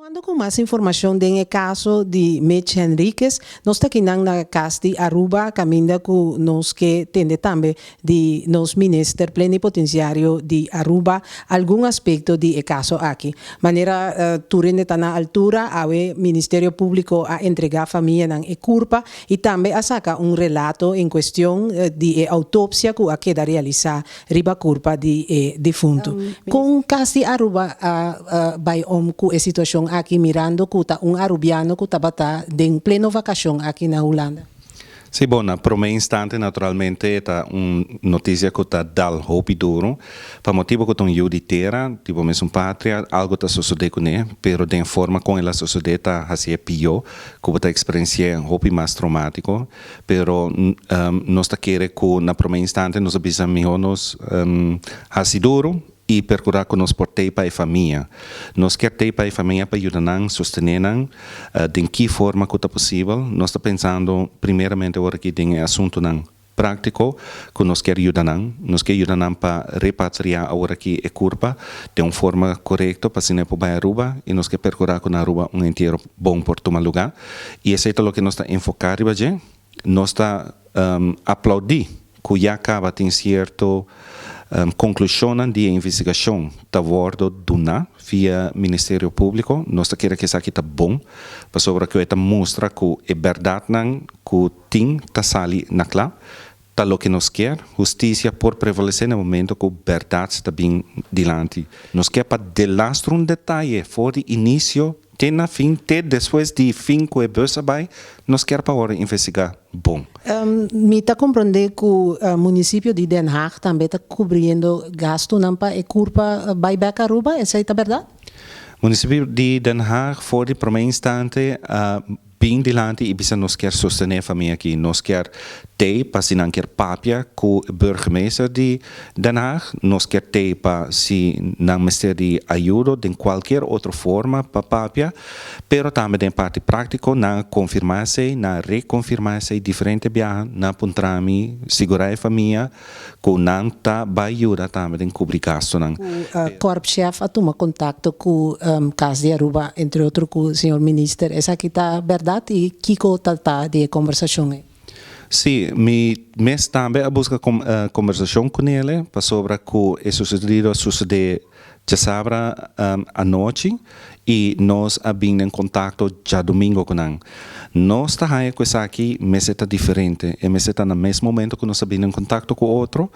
Continuando cu mas informacion den e caso di Mitch Henriquez, nos ta akinan na Cas di Aruba caminda cu nos ke tende tambe di nos Minister Plenipotenciario di Aruba algun aspecto di e caso aki. Manera tur hende ta na altura, awe Ministerio Publico a entrega famianan e curpa y tambe a saca un relato en cuestion di e autopsia cu a keda realisa riba curpa di e difunto. Con Cas di Aruba a bay om cu e situacion aki mirando cu ta un Arubiano cu tabata den pleno vacacion aki na Hulanda? Si, bon, na prome instante naturalmente ta un noticia cu ta dal hopi duro, pa motibo cu ta un yiu di tera, di bo mesun patria, algo ta sosode cune, pero den forma con el a sosode ta haci'e pio, cu bo ta experienci'e hopi mas traumatico. Pero nos ta kere cu na prome instante nos a bisa miho nos haci duro y percura cu nos por tey pa e famia. Nos kier tey pa e famia pa yuda nan, sostene nan den ki forma cu ta posibel. Nos ta pensando primeramente ora aki den e asuntonan practico cu nos kier yuda nan. Nos kier yuda nan pa repatria awor aki e curpa den un forma corecto pa asina e por bay Aruba y nos kier percura cu na Aruba un entiero bon por tuma luga y esey ta loke nos ta enfoca riba dje. Nos ta aplaudi cu ya caba tin cierto conclusionnan di e investigacion ta wordo duna via Ministerio Publico. Nos ta kere cu esaki ta bon pasobra cu e ta mustra cu e berdadnan cu tin ta sali na cla. Ta loke nos kier. Husticia por prevalece na momento cu berdad ta bin dilanti. Nos kier pa delastro un detaye for di inicio te na fin, te despues di fin cu e bus a bay, nos kier pa worde investiga bon. Mi ta comprende cu municipio di Den Haag tambe ta cubriendo gastonan pa e curpa bay bek Aruba, esey ta berdad? Municipio di Den Haag for di prome instante a Bin dilanti i bisa nos kier sostené e famia aki, nos kier tei pa si nan kier papia ku e burgemeester di Den Haag, nos kier tei pa si nan mester di ayudo den kualkier otro forma pa papia, pero tambe den e parti práktiko nan a konfirmá esei, nan a rekonfirmá esei diferente biaha, nan a puntra mi sigurá e famia Ku nan ta bai yuda tambe den kubri gastunan. Ku Korpschef a tuma kontakto ku Kas di Aruba, entre otro ku señor Minister. Esaki ta bèrdat i kiko ta ta di e kombersashon ei? Sí, mi mes tambe a buska kombersashon ku nele pasobra ku e susedido a susede Djasabra anochi y nos a bin den contacto djadomingo cu nan. Nos ta haya cu esaki mester ta diferente, e mester ta na mes momento cu nos a bin den contacto cu otro,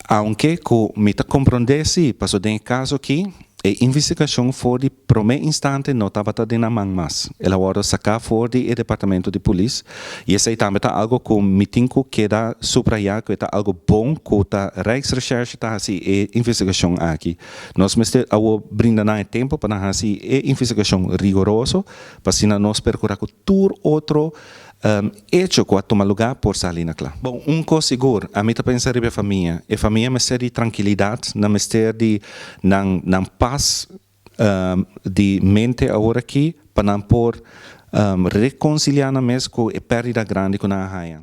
aunke cu mi ta compronde si, pasobra den e caso aki e investigacion for di prome instante no tabata den nan man mas. El a wordo saca for di e departamento di polis y esey tambe ta algo cu mi tin cu keda subraya cu e ta algo bon cu ta Rijksrecherche ta haci e investigacion aki. Nos mester awor brinda nan e tempo pa nan haci e investigacion rigoroso pa asina nos percura cu tur otro hecho cu a tuma lugar por sali na cla. Bon, un cos sigur, ami ta pensa riba e famia. E famia mester di trankilidad, nan mester di nan nan pas di mente awor aki pa nan por reconcilia nan mes cu e perdida grandi cu nan a haya.